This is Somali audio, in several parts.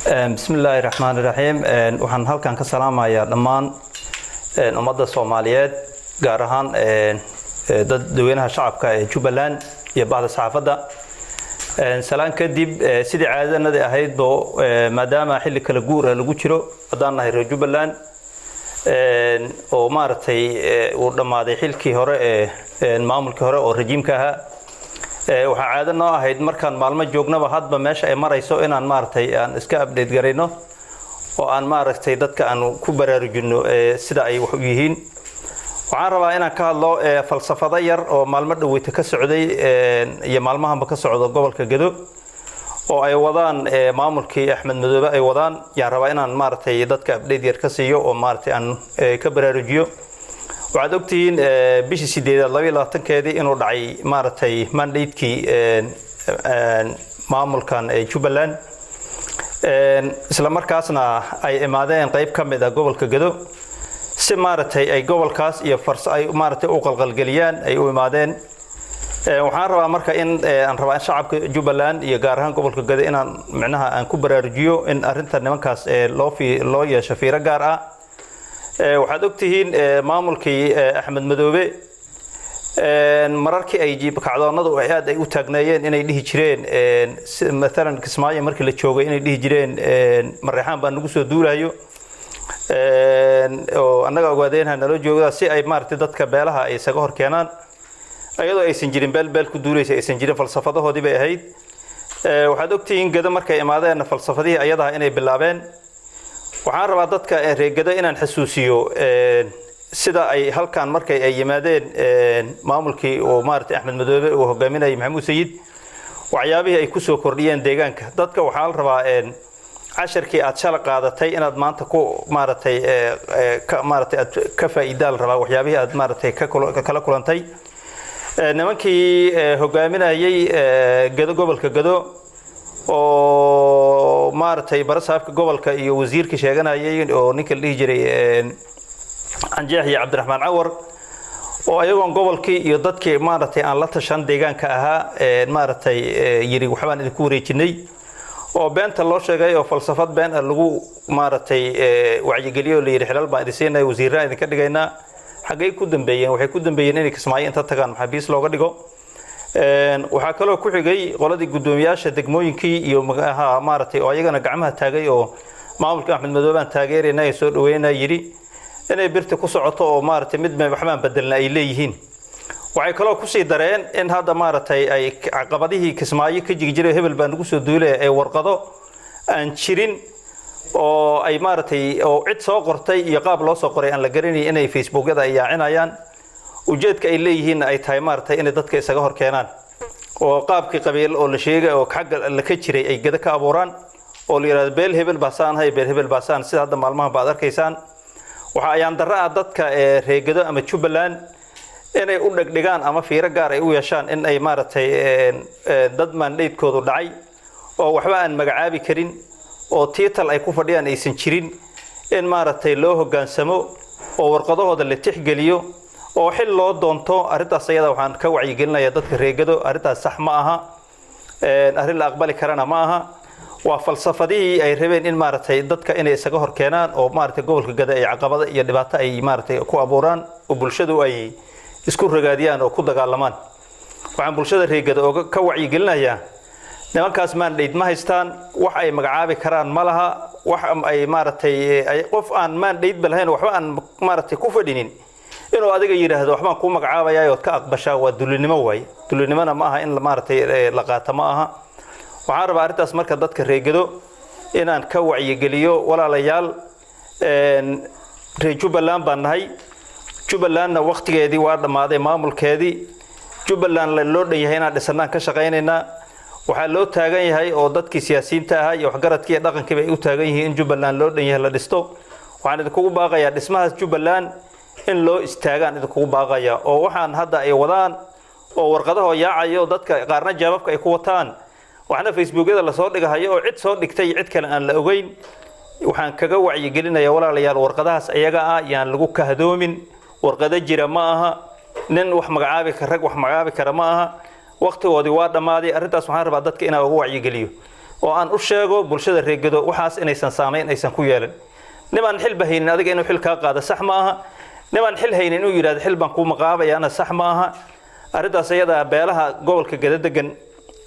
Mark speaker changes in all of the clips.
Speaker 1: Bismi illaahi raxmaan raxiim. Waxaan halkan ka salaamayaa dhammaan ummadda Soomaaliyeed, gaar ahaan dadweynaha shacabka ee Jubbaland iyo bahda saxaafadda. Salaan kadib, sidii caadadanadii ahaydbo, maadaama xilli kala guura lagu jiro, haddaan nahay reer Jubbaland oo maaragtay uu dhammaaday xilkii hore ee maamulkii hore oo rajiimka ahaa, waxaa caado noo ahayd markaan maalmo joognaba hadba meesha ay marayso inaan maaragtay aan iska update garayno oo aan maaragtay dadka aan ku baraarujino sida ay wax u yihiin. Waxaan rabaa inaan ka hadlo falsafado yar oo maalmo dhaweyta ka socday iyo maalmahanba ka socdo gobolka Gedo oo ay wadaan maamulkii Axmed Madoobe ay wadaan. Yaan rabaa inaan maaragtay dadka update yar ka siiyo oo maaragtay aan ka baraarujiyo. Waxaad ogtihiin bishii 8aad 22-keedii inuu dhacay maaragtay mandate-kii maamulkan Jubbaland, isla markaasna ay imaadeen qayb ka mid ah gobolka Gedo si maaragtay ay gobolkaas iyo fars ay maaragtay u qalqalgeliyaan ay u imaadeen. Waxaan rabaa marka in aan rabaa in shacabka Jubbaland iyo gaar ahaan gobolka Gedo inaan micnaha aan ku baraarujiyo in arrinta nimankaas loo yeesho fiiro gaar ah. Waxaad ogtihiin maamulkii Axmed Madoobe mararkii ay kacdoonadu ay aad ay u taagneeyeen inay dhihi jireen, maalan Kismaayo markii la joogay, inay dhihi jireen Mareexaan baa nagu soo duulayo oo annaga ogaadeenha nala joogda, si ay maaragtay dadka beelaha ay isaga hor keenaan, iyadoo aysan jirin beel beel ku duulaysa aysan jirin. Falsafadahoodii bay ahayd. Waxaad ogtihiin Gedo markay imaadeen falsafadihii ayadaha inay bilaabeen. Waxaan rabaa dadka reer Gedo inaan xasuusiyo sida ay halkan markay ay yimaadeen maamulkii uu maaragtay Axmed Madoobe uu hogaaminayay, Maxamuud Sayid, waxyaabihii ay kusoo kordhiyeen deegaanka. Dadka waxaa la rabaa casharkii aad shala qaadatay inaad maanta ku maaragtay ka maaragtay aad ka faa'iidaa la rabaa waxyaabihii aad maaragtay ka kala kulantay nimankii hogaaminayay Gado, gobolka Gado, oo maaragtay barasaabka gobolka iyo wasiirka sheeganayay oo ninka la dhihi jiray Canjeex iyo Cabdiraxmaan Cawar, oo ayagoon gobolkii iyo dadkii maaragtay aan la tashan deegaanka ahaa maaragtay yiri waxbaan idinku wareejinay, oo beenta loo sheegay oo falsafad been ah lagu maaragtay wacyigeliyo, la yidhi xilal baan idin siinaya, wasiiraan idinka dhigaynaa. Xaggay ku dambeeyeen? Waxay ku dambeeyeen inay Kismaayo inta tagaan maxaabiis looga dhigo. Waxaa kaloo ku xigay qoladii guddoomiyaasha degmooyinkii iyo maaragtay oo ayagana gacmaha taagay oo maamulka Axmed Madoobe aan taageerayna ee soo dhaweynaa yidhi, inay birta ku socoto oo maaragtay mid waxbaan bedelna ay leeyihiin. Waxay kaloo kusii dareen in hadda maaragtay ay caqabadihii Kismaayo ka jigi jiray, hebel baa nagu soo duulaya, ee warqado aan jirin oo ay maaragtay oo cid soo qortay iyo qaab loo soo qoray aan la garanay inay Facebookyada ay yaacinayaan. Ujeedka ay leeyihiinna ay tahay maaragtay inay dadka isaga hor keenaan oo qaabkii qabiil oo la sheegay oo xagga la ka jiray ay Gada ka abuuraan oo la yidhahdo beel hebel baasaan hay, beel hebel baasaan, sida hadda maalmahan baad arkaysaan. Waxa ayaan darro ah dadka reer Gedo ama Jubbaland inay u dhegdhigaan ama fiiro gaar ay u yeeshaan in ay maaragtay dad mandate-koodu dhacay oo waxba aan magacaabi karin oo title ay ku fadhiyaan aysan jirin in maaragtay loo hoggaansamo oo warqadahooda la tixgeliyo oo xil loo doonto. Arrintaas ayada waxaan ka wacyigelinayaa dadka reer Gedo: arrintaas sax ma aha, arrin la aqbali karana ma aha. Waa falsafadihii ay rabeen in maaragtay dadka inay isaga hor keenaan oo maaragtay gobolka Gada ay caqabado iyo dhibaato ay maaragtay ku abuuraan oo bulshadu ay isku ragaadiyaan oo ku dagaalamaan. Waxaan bulshada reer Gedo oga ka wacyigelinayaa nimankaas mandate ma haystaan, wax ay magacaabi karaan ma laha, wax ay maaragtay qof aan mandate ba lahayn, waxba aan maaragtay ku fadhinin, inuu adiga yidhaahdo waxbaan kuu magacaabayaa ood ka aqbashaa waa dulinimo waaye. Dulinimona ma aha in maaragtay la qaato ma aha. Waxaan rabaa arrintaas marka dadka reer Gedo inaan ka wacyigeliyo. Walaalayaal, reer Jubbaland baan nahay. Jubbalandna waktigeedii waa dhammaaday maamulkeedii. Jubbaland loo dhan yahay inaan dhisanaan ka shaqaynaynaa. Waxaa loo taagan yahay oo dadkii siyaasiyiinta ahaa iyo waxgaradkii iyo dhaqankiiba ay u taagan yihiin in Jubbaland loo dhan yahay la dhisto. Waxaan idinkugu baaqayaa dhismahaas Jubbaland in loo istaagaan idinkugu baaqaya, oo waxaan hadda ay wadaan oo warqadahoo yaacayo, dadka qaarna jaababka ay ku wataan, waxna Facebookyada lasoo dhigahayo oo cid soo dhigtay cid kale aan la ogeyn, waxaan kaga wacyigelinayaa walaalayaal, warqadahaas ayaga ah yaan lagu kahdoomin. Warqado jira ma aha, nin wax magacaabi rag wax magacaabi kara ma aha, waqtigoodii waa dhammaaday. Arrintaas waxaan rabaa dadka inaan uga wacyigeliyo. Oo aan u sheego bulshada reer Gedo waxaas inaysan saamayn aysan ku yeelan. Nimaan xilba haynin adiga inuu xil kaa qaado sax ma aha. Nimaan xil haynin inuu yidhahdo xil baan kuu maqaabayaana sax ma aha. Arrintaas ayada beelaha gobolka Gedo degan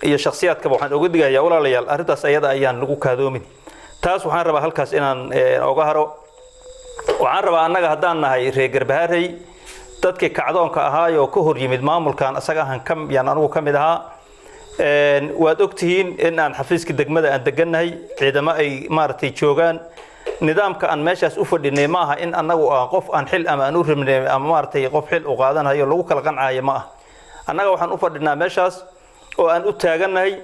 Speaker 1: iyo shakhsiyaadkaba waxaan oga digayaa, walaalayaal, arrintaas ayada ayaan lagu kaadoomin. Taas waxaan rabaa halkaas inaan oga haro. Waxaan rabaa annaga haddaan nahay reer Garbaharey, dadkii kacdoonka ahaayoo ka hor yimid maamulkan asaga ahan ka yaan anugu ka mid ahaa. Waad ogtihiin in aan xafiiska degmada aan degannahay, ciidamo ay maaragtay joogaan. Nidaamka aan meeshaas u fadhinay ma aha in annagu ah qof aan xil ama aan u rabnay ama maaragtay qof xil u qaadanayo lagu kala qancaayo ma ah. Annaga waxaan u fadhinaa meeshaas oo aan u taagannahay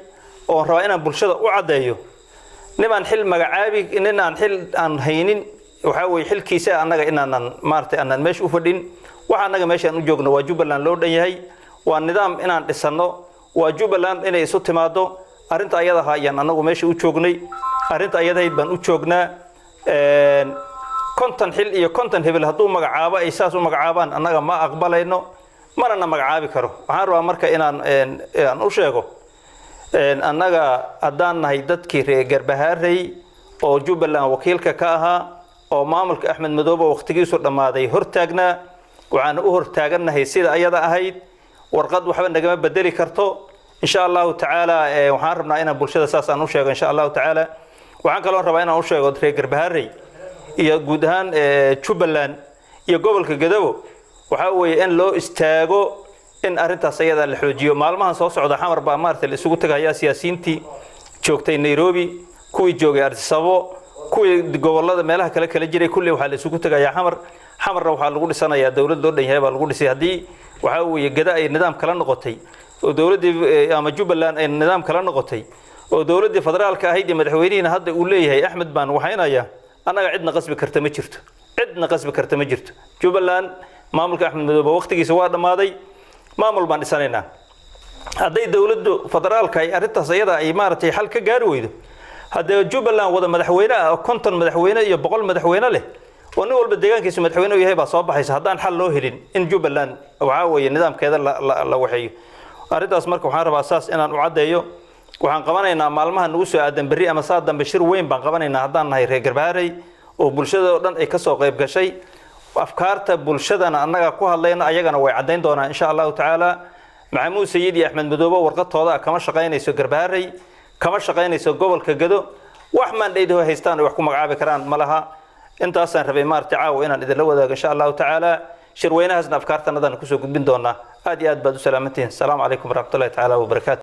Speaker 1: oon rabaa inaan bulshada u caddeeyo, nimaan xil magacaabi, nin aan xil aan haynin, waxaa weeye xilkiisa annaga inaanan maaragtay aanan meesha u fadhin. Waxa annaga meeshaan u joogno waa Jubbaland loo dhan yahay, waa nidaam inaan dhisanno, waa Jubbaland inay isu timaado. Arrinta ayadaha ayaan annagu meesha u joognay, arrinta ayadahayd baan u joognaa. 50 xil iyo 50 hebel hadduu magacaabo ay saas u magacaabaan, annaga ma aqbalayno, mana na magacaabi karo. Waxaan rabaa marka inaan aan u sheego, annaga haddaan nahay dadkii reer Garbahaarey oo Jubbaland wakiilka ka ahaa oo maamulka Axmed Madoobe waqtigiisu dhammaaday hortaagnaa, waxaan u hortaagannahay sida ayada ahayd. Warqad waxba nagama bedeli karto, insha Allahu tacaala. Waxaan rabnaa inaan bulshada saas aan u sheego, insha Allahu tacaala. Waxaan kaloo rabaa inaan u sheego reer Garbaharey iyo guud ahaan Jubbaland iyo gobolka Gedo, waxaa weeye in loo istaago in arrintaas ayada la xoojiyo. Maalmahan soo socda Xamar baa maaragtay la isugu tagayaa, siyaasiyiintii joogtay Nairobi, kuwii joogay Addis Ababa, kuwii gobolada meelaha kale kala jiray, kulli waxaa la isugu tagayaa Xamar. Xamarna waxaa lagu dhisanayaa dowlad loo dhan yahay baa lagu dhisay. Haddii waxaa weeye Geda ay nidaam kala noqotay oo dowladdii ama Jubbaland ay nidaam kala noqotay oo dowladdii federaalka ahayd iyo madaxweynihiina hadda uu leeyahay Axmed baan waxaynayaa, annaga cidna qasbi karta ma jirto, cidna qasbi karta ma jirto. Jubbaland maamulka Axmed Madoobe waqtigiisa waa dhammaaday, maamul baan dhisanaynaa. Hadday dowladdu federaalka ay arrintaas iyada ay maaragtay xal ka gaari weydo, haddee Jubbaland wada madaxweyne ah oo 50 madaxweyne iyo 100 madaxweyne leh oo nin walba deegaankiisu madaxweyne u yahay baa soo baxaysa, haddaan xal loo helin in Jubbaland waxaa weeye nidaamkeeda la waxeeyo arrintaas. Marka waxaan rabaa saas inaan u caddeeyo. Waxaan qabanaynaa maalmaha nagu soo aadan, berri ama saa dambe, shir weyn baan qabanaynaa haddaan nahay reer Garbaharey oo bulshada oo dhan ay kasoo qayb gashay. Afkaarta bulshadana annaga ku hadlayna, ayagana way caddayn doonaan, insha Allahu tacaala. Maxamuud Sayid iyo Axmed Madoobe warqadtooda kama shaqaynayso Garbaharey, kama shaqaynayso gobolka Gado. Wax maandhaydaho haystaan ay wax ku magacaabi karaan ma laha. Intaasaan rabay maaragtay caawa inaan idinla wadaago, insha Allahu tacaala. Shirweynahaasna afkaartanadaan kusoo gudbin doonaa. Aad iyo aad baad u salaamantihiin. Asalaamu calaykum waraxmatullahi tacaala wabarakaatu.